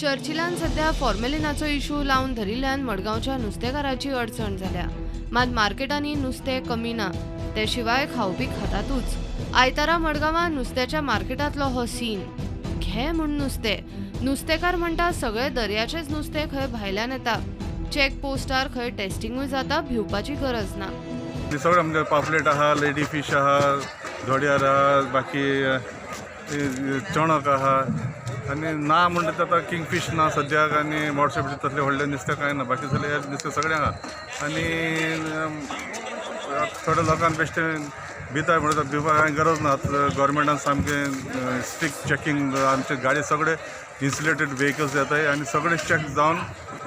चर्चिलान सध्या फॉर्मेलिनाचो इशू लावन धरिल्ल्यान मडगांवच्या नुस्तेकाराची अडचण जाल्या. मात मार्केटांनी नुस्तें कमी ना, ते शिवाय खावपी खातातूच. आयतारा मडगांवां नुस्त्याच्या मार्केटांतलो हो सीन. घे म्हूण नुस्तें. नुस्तेकार म्हणटा सगळे दर्याचेच नुस्तें खंय भायल्यान येता. चेक पोस्टार खंय टेस्टिंगूय जाता, भिवपाची गरज ना. सगळें आमगे पापलेट आहा, लेडी फीश आहा, धोड्यार आहा, बाकी चणक आहा आनी ना म्हणटा आतां किंगफीश ना सद्याक आनी मोडशे बिडशे तसलें व्हडलें नुस्तें कांय ना, बाकी सगळें नुस्तें सगळें आहा. आनी थोड्या लोकांक बेश्टें भिताय म्हणटा, भिवपाक कांय गरज ना. आतां गोवोरमेंटान सामकें स्ट्रिक्ट चॅकींग, आमचे गाडी सगळे इन्सुलेटेड वेहिकल्स येताय आनी सगळे चॅक जावन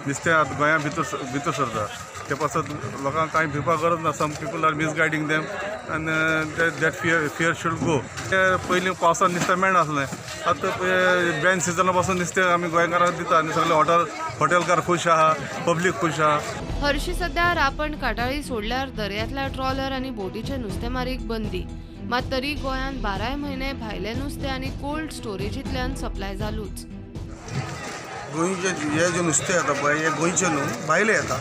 नुस्तें आतां गोंया भितर भितर सरता. ते पासत लोकांक कांय भिवपाक गरज ना. Some people are misguiding them आनी that fear should go. ते पयलीं पावसान नुस्तें मेळनासलें, आतां बेन सिजना पासून नुस्तें आमी गोंयकारांक दिता आनी सगळे हॉटेलकार खूश आहा, पब्लीक खूश आहा. हरशी सध्या रापण काटाळी सोडल्यार दर्यांतल्या ट्रॉलर आनी बोटीचे नुस्तेमारीक बंदी. मात तरी गोंयांत 12 म्हयने भायलें नुस्तें आनी कोल्ड स्टोरेजींतल्यान सप्लाय चालूच. गोंयचे हे जे नुस्तें येता पळय, हे गोंयचें न्हू, भायलें येता.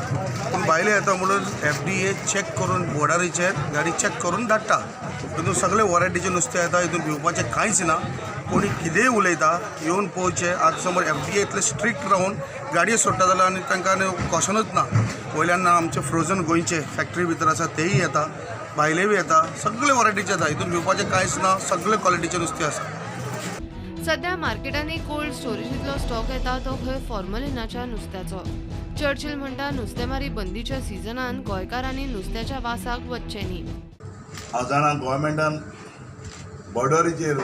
पूण भायलें येता म्हणून एफडीए चॅक करून बॉर्डरीचेर गाडी चॅक करून धाडटा. हितून सगळे वरायटीचें नुस्तें येता, हितून भिवपाचें कांयच ना. कोणी कितेंय उलयता, येवन पळोवचें. आतां समज एफडीए इतलें स्ट्रिक्ट रावन गाडयो सोडटा जाल्यार आनी तांकां आनी कॉशनूच ना. वयल्यान आमचे फ्रोजन गोंयचे फॅक्टरी भितर आसा तेय येता, भायले बी येता, सगळे वरायटीचे येता. हितून भिवपाचें कांयच ना, सगळे क्वॉलिटीचें नुस्तें आसा. सध्या मार्केटांनी कोल्ड स्टोरेजींतलो स्टॉक येता तो खंय फॉर्मलिनाच्या नुस्त्याचो. चर्चिल म्हणटा नुस्तेमारी बंदीच्या सिजनान गोंयकारांनी नुस्त्याच्या वासाक वचचें न्ही. हांव जाणा गोवोरमेंटान बॉर्डरीचेर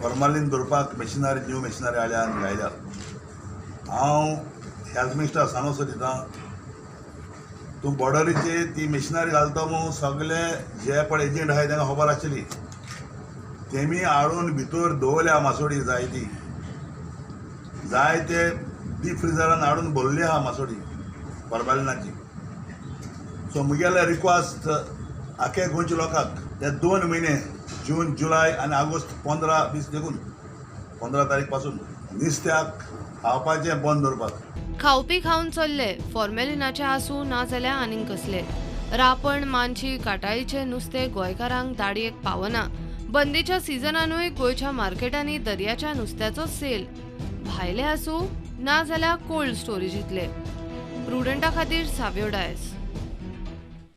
फॉर्मालीन दवरपाक मशिनरी, न्यू मशिनरी हाडल्या आनी घायल्या. हांव हेल्थ मिनिस्टर सांगूंक सोदिता, तूं बॉर्डरीचेर ती मशिनरी घालता म्हूण सगळे जे पळय एजंट आहाय तांकां खबर आशिल्ली, तेमी हाडून भितर दवरल्या मासोडी जायती, जायते डीप फ्रिजरान हाडून भरली आहा मासोडी फॉर्मालिनाची. सो मुगेले रिक्वेस्ट आखे गोंयच्या लोकांक, ते 2 म्हयने जून, जुलय आनी ऑगस्ट 15-20 देखून 15 तारीख पासून नुस्त्याक खावपाचें बंद दवरपाक. खावपी खावन चल्ले, फॉर्मेलिनाचे आसूं ना जाल्यार आनीक कसले. रापण, मानशी, काटाळीचें नुस्तें गोंयकारांक दाडयेक पावना. बंदीच्या सिजनानूय गोंयच्या मार्केटांनी दर्याच्या नुस्त्याचो सेल, भायले आसूं ना जाल्यार कोल्ड स्टोरेजींतले. प्रुडंटा खातीर साव्यो डायस.